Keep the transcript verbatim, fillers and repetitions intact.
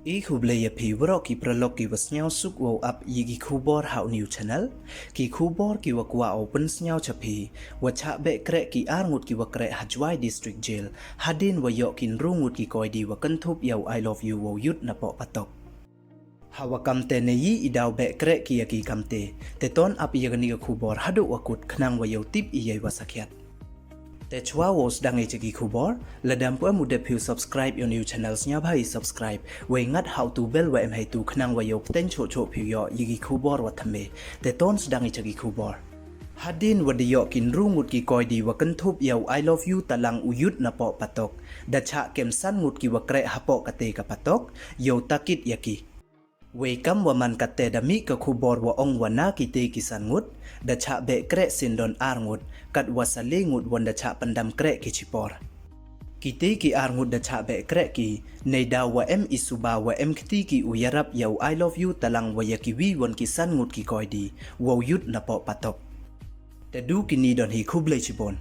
I khublei ïa phi waroh ki paralok ki wa sñiaw suk wow ap ïa ki khubor ha u new channel. Ki khubor ki wa kwah u pynsñiaw cha phi, wa chah beh kreh ki ar ngut ki wa kreh ha Jowai District Jail, hadien wa yoh ki ynru ngut ki koidi wa kynthup ïa u I love you wow yut na poh patok. Ha wa kamte ne i i daw beh kreh ki ïa ki kamte, te ton ap ïa kani ka khubor haduh wa kut khnang wa yoh tip i ïa i wa sakhiat. Te chwa wow sdang i cha ki khubor, lada ym pu em u dep phi u subscribe ïa u new channel, sñiawbha i subscribe, wei ngat ha u tu bell wa em heitu khnang wa yoh pteng choh choh phi u yoh ïa ki khubor wa thymme. Te ton sdang i cha ki khubor. Hadien wa da yoh ki ynru ngut ki koidi wa kynthup ïa u I love you talang u yut na poh patok, da chah kem san ngut ki wa kreh ha poh kate ka patok, yow takit ïa ki. Wei kam wa man kate da mih ka khubor wa ong wa na kite ki san ngut, da chah beh kreh syndon ar ngut, kat wa sa le ngut wan da chah pyndam kreh ki chipor. Kite ki ar ngut da chah beh kreh ki, nei daw wa em i suba wa em kti ki u ïarap ïa u I love you talang wa ïa ki wi wan ki san ngut ki koidi, wow yut na poh patok. Te du kini don hi, khublei chibon.